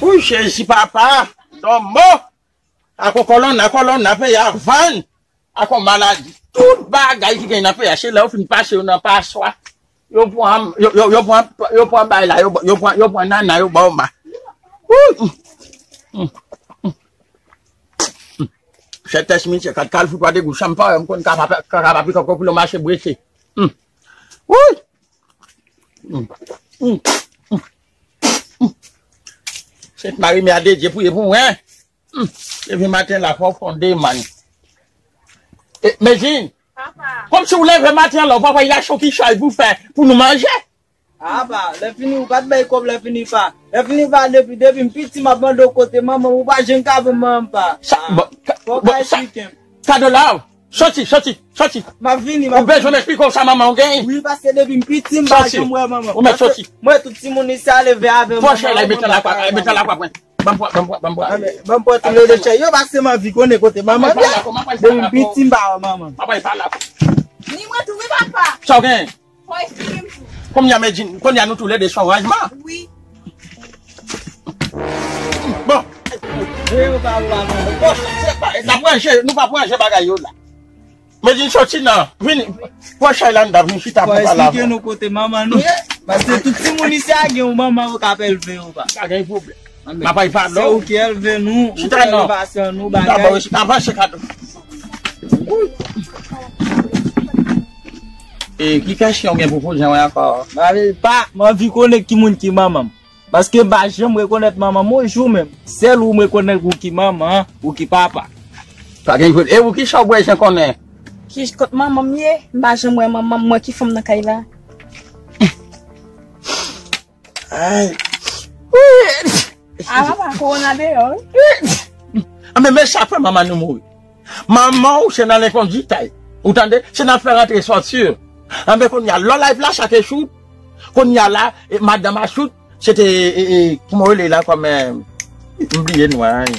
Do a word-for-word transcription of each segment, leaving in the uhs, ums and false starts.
Ou Jezi papa, dòmo, akò kòlòna, kòlòna peyi a vann, akò maladi, tout bagay ki gen nan peyi a, se lè yo fin pase yo nan paswa, yo pran, yo, yo, yo pran, yo pran bay la, yo, yo pran, yo pran nana, yo ba w ma. Wouy! Sèt èsmi, se kat kal fout pa degou, chanm pa, m konn ka pa, ka, ka pa pikòp kòk pou l mache brese. Wouy! Sent Mari, mè a dedye, priye pou mwen. Depi maten la, fò w fè yon demann. E, Medjine, kòmsi w leve maten an la, w pa wè yachon ki chay pou fè pou nou manje? Apa, lè fini ou pa t bay kòb, lè fini pa. Lè fini pa depi, depi m piti m ap mande w kote manman m, ou pa janm ka ban m manman m pa. Sa, bon, ka, fò w bon, ka sa, eksplike m. Kado la, soti, soti, soti. M ap vini, m ap vini. Ou bezwen m eksplike w sa manman w genyen? Wi, paske depi m piti, m pa janm wè manman m. Ou mèt soti. Mwen, tout timoun isi a leve avè manman yo, mwen pa ka wè manman m. Ban m pran, ban m pran, ban m pran. Ban m pran tou le de chay yo, paske m anvi konnen kote manman m ye. Depi m piti, m pa wè manman m. Papa, e pa la. Ni mwen tou, wi, papa. Sa w genyen? Fò eksplike m tou. Kounye a, Medjine, kounye a nou tou le de se yon ranjman. Wi. Bon. Bon, se pa, n ap ranje, nou p ap ranje bagay yo la. Medjine soti nan, vini, pran chay la anndan, vin chita pou pale avè w. Fò eksplike nou kote manman nou ye, paske tout timoun isi a gen yon manman yo k ap elve yo pa. Pa gen pwoblèm. M ap bay padon. Se ou ki elve nou, ou ki elevasyon nou, bagay. Avanse, Kado. E ki kesyon w gen pou poze mwen ankò? Pa, pa, m anvi konnen ki moun ki manman m. Paske m pa janm rekonèt manman m yon jou menm. Sèl ou m rekonèt ou ki manman, ou ki papa. Pa gen pwoblèm. E ou, kisa w bezwen konnen? Ki kot manman m ye? M pa janm wè manman m, mwen ki fanm nan kay la. Ay. A papa, kowona deyò, wi. Anben, men sa fè manman nou mouri. Manman w se nan lenkonditay. Ou tande? Se nan fè rantre sòti. Anben, kounye a, lò live la, sa te chout. Kounye a la, e, madanm a chout, se te, e, e, kòman yo rele la, kòm, e, m bliye non an.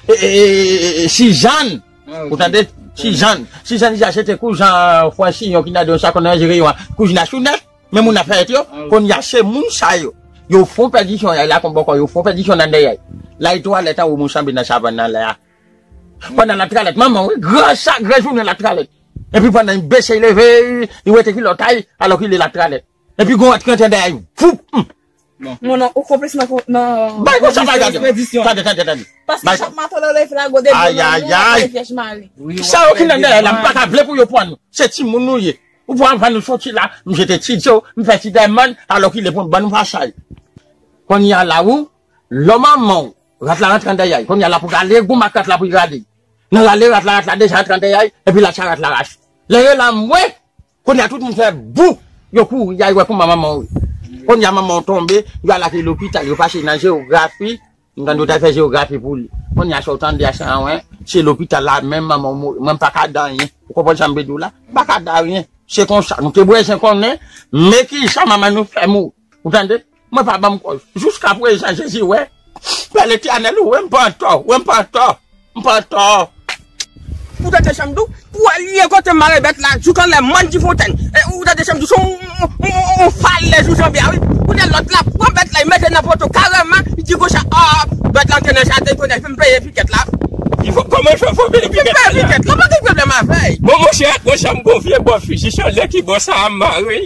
E, e, e, e, e, Sizann. Ou tande? Sizann. Sizann, se te kouzan Fransiyon ki nan de yon sa konn ranje reyon an. Kouzin a chounèt. Men moun afè yo, kounye a se moun sa yo. Yo fon pèdisyon, y a la kon bòkò, yo fon pèdisyon nan dèyè. L al twalèt anwo, moun sanble nan savann nan lè a. Pandan l ap twalèt, manman w, gran sa, gran jounen l ap twalèt. Epi pandan l bese, l leve, l wete kilòt a l, alò ki l ap twalèt. Epi gon lòt ki antre dèyè l, voup! Mon non, ou konplis nan, nan. Bay konsa bagay yo. Tande, tande, tande. Paske chak maten lè w leve la, gode dlo nan men w, ou fè vyèj mari. Sa yo ki nan dèyè la, m pa ka vle pou yo pran nou. Se timoun nou ye. Ou pran anvan nou soti la, m jete ti dlo, m fè ti dèmann, alò ki le pran ban nou pa chay. Kounye a la ou, lò manman w, rat la rantre an dèyè. Kounye a la pou rale, gon mak rat la pou rale. Nan rale rat la, rat la deja rantre an dèyè, epi la sa rat la rache. Lè yo la mwen, kounye a tout moun fè bou, yo kouri, y al wè kòman manman w ye. Kounye a manman w tonbe, yo al ak li lopital, yo pase nan jewografi, m tande yo t al fè jewografi pou li. Kounye a sa w tande a sa anwen, se lopital la menm manman w mouri. Mwen m pa ka di anyen. Ou konprann sa m vle di w la? M pa ka di anyen. Se konsa, nou te bezwen konnen, men kisa manman nou fè mouri. Ou tande? Mwen pa ban m kòz. Jiskaprezan, Jezi wè. Pè Letènèl, ou wè m pa antò, ou wè m pa antò. M pa antò. Ou tande sa m di w? Pou al ye kote mare bèt la, jouk anlè Mann Difontaine. E ou tande sa m di w? Se yon, yon, yon, yon falèz ou janbe a, wi. Ou tande lòt la, pran bèt la, li mete nan poto karèman, li di konsa, a, bèt la antre nan jaden, kounye a, fè m peye pikèt la. Kòman fè fò peye pikèt la? Fè m peye pikèt la, pa gen pwoblèm avè l. Bon, monchè, monchè, m gon vye bò fizi, se lè ki bò sa a mare.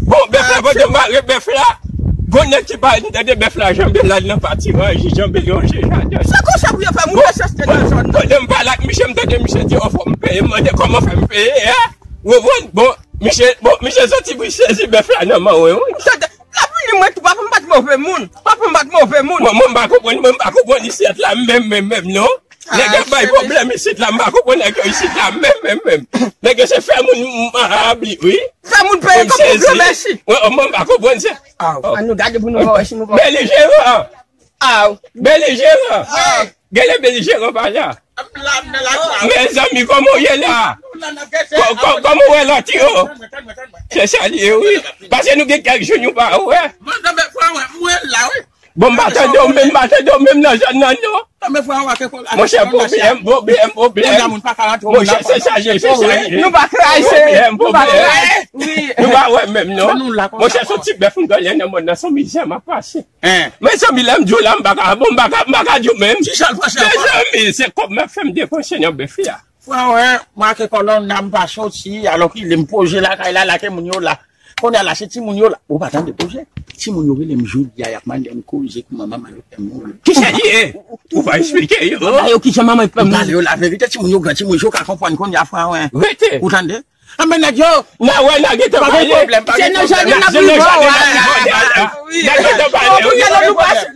Bon, bèf la, pandan mare bèf la, gon nèg ki pa vin tande bèf la janbe l al nan patiranj, li janbe l lonje jaden. Se konsa pou yo fè moun fè chans nan zòn nan. Pandan m pale ak misye, m tande misye di, o, fò m peye, m mande kòman fè m peye, en? Ou konprann? Bon, misye, bon, misye soti pou sezi bèf la nan men w, wi. Tande, lapli mwen tou, papa m pa t move moun. Papa m pa t move moun. Mwen, mwen, m pa konprann, mwen, m pa konprann isit la, menm, menm, menm, non. Nèg ap bay pwoblèm isit la, m pa konprann nèg yo isit la, menm, menm, menm. Nèg yo se fè moun, m, m, a, abli, wi. Fè moun peye kòb pou granmèsi. Mwen, mwen, m pa konprann sa. Aw, ann nou gade pou nou wè si nou pa. Belijeran. Aw. Belijeran. Aw. Genlè belijeran pa la. Mezanmi, kòman w ye la? Kò-, kò-, kòman w wè lòt yo? Se sa l ye, wi. Paske nou gen kèk jou nou pa wè. Mwen, mwen la, wi. Bon, m pa tande w menm, m pa tande w menm nan zòn nan, non. Monchè, pwoblèm, pwoblèm, pwoblèm. Monchè, se chaje, se chaje. Nou pa kraze. Pwoblèm, pwoblèm. Nou pa wè menm, non. Monchè, se yon ti bèf m genyen nan mòn nan, se yon mizè m ap pase. Mezanmi, lè m di w la, m pa ka, bon, m pa ka, m pa ka di w menm. Mezanmi, se kòb m ap fè m depanse nan bèf la. Frè, wè, make kòlòn nan m pa soti, alò ki lè m poze lakay la, la ke moun yo la. Kounye a la, se timoun yo la. Ou pa tande poze. Timoun yo rele m jodi a, y ap mande m koze kouman manman yo fè mouri. Kisa l ye? Ou pa eksplike yo? Ba yo kijan manman yo fè mouri. Pale yo laverite, timoun yo gran, timoun yo ka konprann kounye a, frè, wè. Rete. Ou tande? Anben nèg yo. N a wè, n a gentan pale. Se nan jaden n ap viv la. N a gentan pale.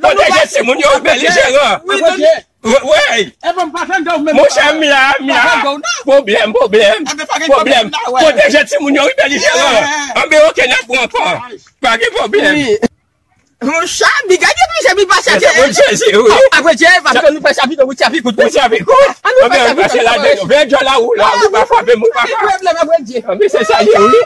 Pwoteje timoun yo, belijeran. Wi, wi. Monchè, m la, m la. Pwoblèm, pwoblèm. Pwoblèm. Pwoteje timoun yo, wi, belijeran. Anben, oke, n ap pran ankò. Pa gen pwoblèm. Monchè, mi gade, mi se mi pa chaje. Mezanmi, Jezi, wi. Apre Dye, paske nou fè chapit, nou chapit kout. Nou chapit kout. Anben, ann pase ladan yo. Veye djòl la ou la, ou pa frape m, ou pa frape m. Anben, se sa l ye, wi.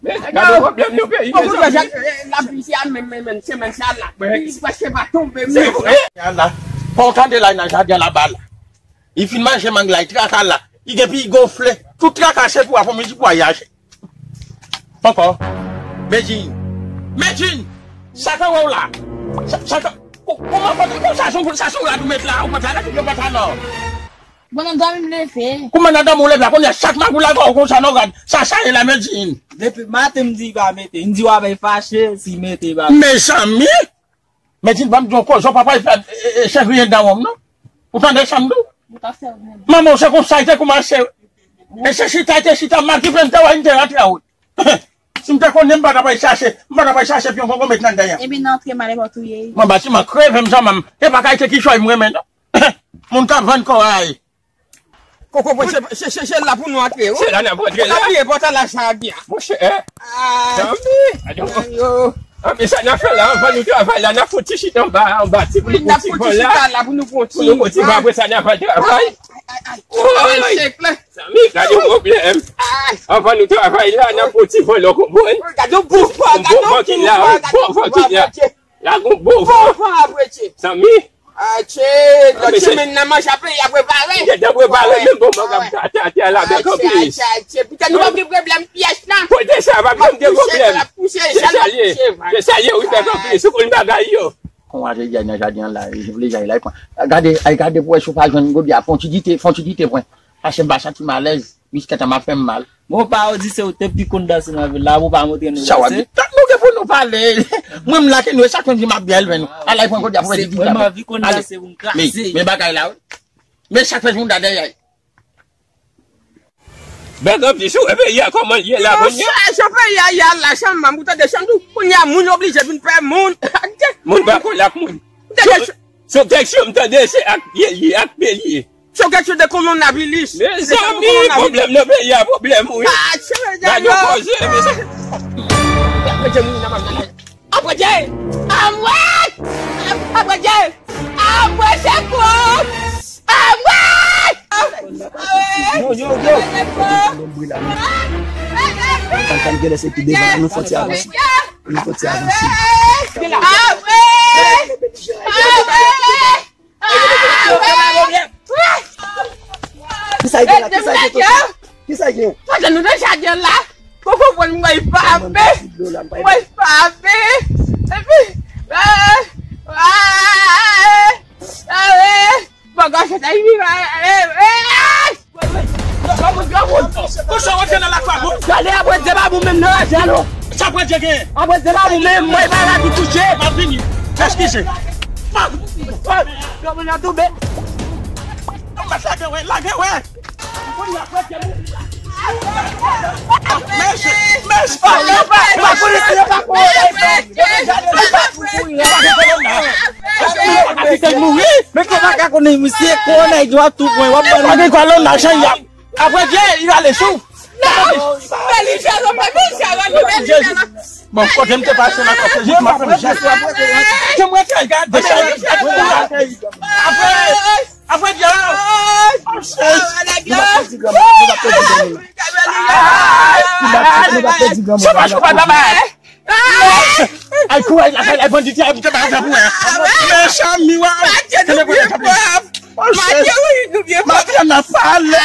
Men, gade pwoblèm nou peyi, mezanmi. Lapli se a menm, menm, menm, semenn sa la. Li prèske pa tonbe, men. Se vre. Fò w tande la nan jaden laba la. Li fin manje mang la, li traka la. Li gen pi gonfle. Tout traka se pou aprann mezi pou a yaje. Ankò. Medjin. Medjin! Sa k anwo w la? Sa, sa k, ou, ou man kontre, sa se yon, sa se yon rad ou met la, ou pantalon, ou pantalon. Bon, nan dòmi m leve. Kouman nan dòmi w leve a? Kounye a chak magou lage w konsa nan rad. Sa, sa ye la, Medjin. Depi maten m di pa mete. M di w ap fache, si mete pa. Mezanmi! Medjin, ban m di w yon koze, w pa pral fè, e, e, chèvriye dan wonm, non. Ou tande sa m di w? Manman w se konsa l te koumanse. E se chita l te chita, malgre m te wè l, m te rantre a wout. Si m te konnen, m pa t ap al chache, m pa t ap al chache pyon kongo met nan dèyè. Ebyen, nan antre m ale bò touye. Mwen batiman kreve m zanmanm. E pa kalite kichòy m renmen, non. Moun k ap vann kò a. Koko, se, se, se, se la pou nou antre, wi. Se la n ap antre la. N ap bliye pòtay la sa a byen. Monchè, zanmi. Ayo. Anben, sa n ap fè la, anvan nou travay la, n ap fè yon ti chita anba, anba ti, pou nou pran ti van la. Pou nou pran ti van, apre sa, n ap al travay. Ay, ay, ay. Zanmi, gade yon pwoblèm. Anvan nou travay la, n ap pran ti van la, w konprann? Gade yon bon van, gade yon bon van, gade yon bon van, Bondye. Lage yon bon van. Bon van, Bondye. Zanmi. Atye, lòt semèn nan manje apre, y ap prepare. Gentan prepare, menm bon, mwen ap gate atè a la, bèk anplis. Atye, atye, atye. Poutèt nou p ap gen pwoblèm pyès lan. Kote sa, p ap janm gen pwoblèm. Se sa l ye. Se sa l ye, wi, bèk anplis. Ou konn bagay yo. Kon w a te di nan jaden an la, e vle jay la, e pran. Gade, ay, gade pou wè si w pa jwenn gode a, fè yon ti dite, fè yon ti dite pran. Paske m pa santi m alèz. Jiskètan m ap fè m mal. Bon, pa ou di se ou te pi konn danse nan vil la, pou pa montre nou danse. Sa w ap di? Tan nou gen pou nou pale. Mwen m la ke nou, e chak fwa m di m ap byen lwen nou. Ala, e pran kote a pou fè di la. Mwen anvi konn danse pou m kraze. Men, men bagay la, wi. Men chak fwa moun da dèyè. Bèk anplis, ou wè peyi a kòman l ye la, kounye a? Monchè, jan peyi a ye a la, chanm, m pou tande chanm tou. Kounye a, moun oblije vin pè moun. Moun pa konn ak moun. Sou, sou kèk sou m tande, se ak pye l ye, ak pye l ye. Se yon kesyon de kolonnavirus. Mezanmi, pwoblèm nan peyi a, pwoblèm, wi. Gade yon koze, mezanmi. Apre Dye! Amwey! Apre Dye! Amwey, sekou! Amwey! Yo, yo, yo! Tann, tann, genlè se pi devan, nou fò ti avanse. Nou fò ti avanse. Amwey! Amwey! Kisa l gen la? Kisa l gen, Toto? Kisa l gen? Pandan nou nan jaden la, koko pran mwen frape. Mwen frape. Epi, eh, eh, eh, eh, bagay sa ta rive, eh, eh, eh. Granmoun, granmoun. Konsa w antre nan lakay moun. Gade, apre Dye pa bon menm nan raje a non. Sa apre Dye gen? Apre Dye pa bon menm, mwen pa la ki touche. M ap vini. Eskize. Granmoun nan tonbe. Non, mèt lage wè, lage wè. Mesye, mesye. Misye mouri. Men kòman ka konnen misye, kòman nèg yo ap tou pwen, w ap pran. Apre Dye, il a le sou. Non! Belizeran, belizeran, nou belizeran. Bon, kote m te pase la, kote jis m ap fè m jès la. Ke mwen kay gade sa. Apre, apre Dye. Oh, shit. Nou pa pèdi granmoun, nou pa pèdi granmoun. Nou pa pèdi granmoun. Ay, kou. Ay, ay, ay, bandi, ay, bouke bagay pou wè. Mechan miwa. Matye nou byen pwòp. Matye, wi, nou byen pwòp. Matye, n ap pale.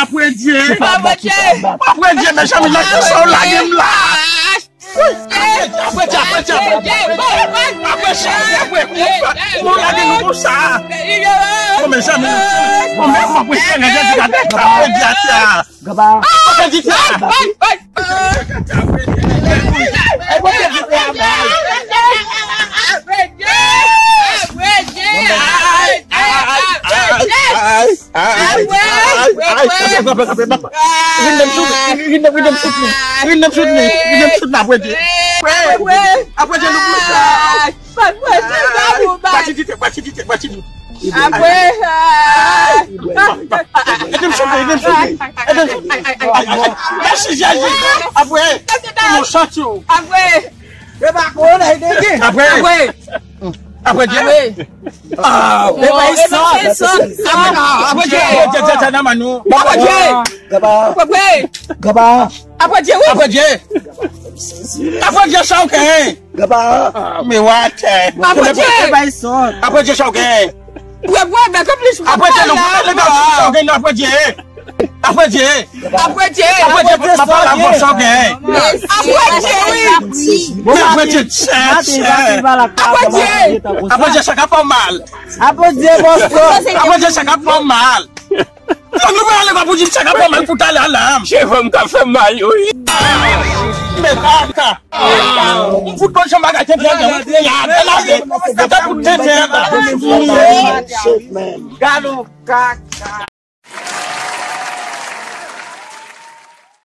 Apre Dye. Apre Dye, mechan miwa, sa w lage m la. Apre Dye, apre Dye, apre Dye, apre Dye. Apre Dye, apre Dye. Kòman w lage nou konsa? Bon, mechan miwa. Bon, men, bon, apre Dye, apre Dye, apre Dye. Gaba. Gaba. Rinnem soutni, rinnem soutni, rinnem soutni, apre Dye. Apre Dye, nou pou sa. Pati dite, pati dite, pati dite. Apre. Ede m soutni, ede m soutni. Ede m soutni. Mèsi Jezi. Apre. Pou nou santi w. Apre. Apre. Apre Dye. Apre. Ah. Apre Dye. Apre Dye. Apre Dye. Apre Dye. Apre Dye. Apre Dye. Apre Dye, wi. Apre Dye. Apre Dye, sa w genyen? Gaba. Men watè. Apre Dye. Apre Dye, sa w genyen? Apre Dye, nou pale sa w genyen, apre Dye. Apre Dye. Apre Dye, m ap pale avè w, sa w genyen? Apre Dye, wi. Men apre Dye, tchè, tchè. Apre Dye. Apre Dye, sa ka fè w mal. Apre Dye, Boston. Apre Dye, sa ka fè w mal. Donk nou pral ale pou di sa k ap fè mal pou talè a la. Cheve m ka fè mal, wi. Men kaka. M fout konn jan bagay te fè, men, wi. Ya, lave. Sa ta fout tenten la. Galo kaka.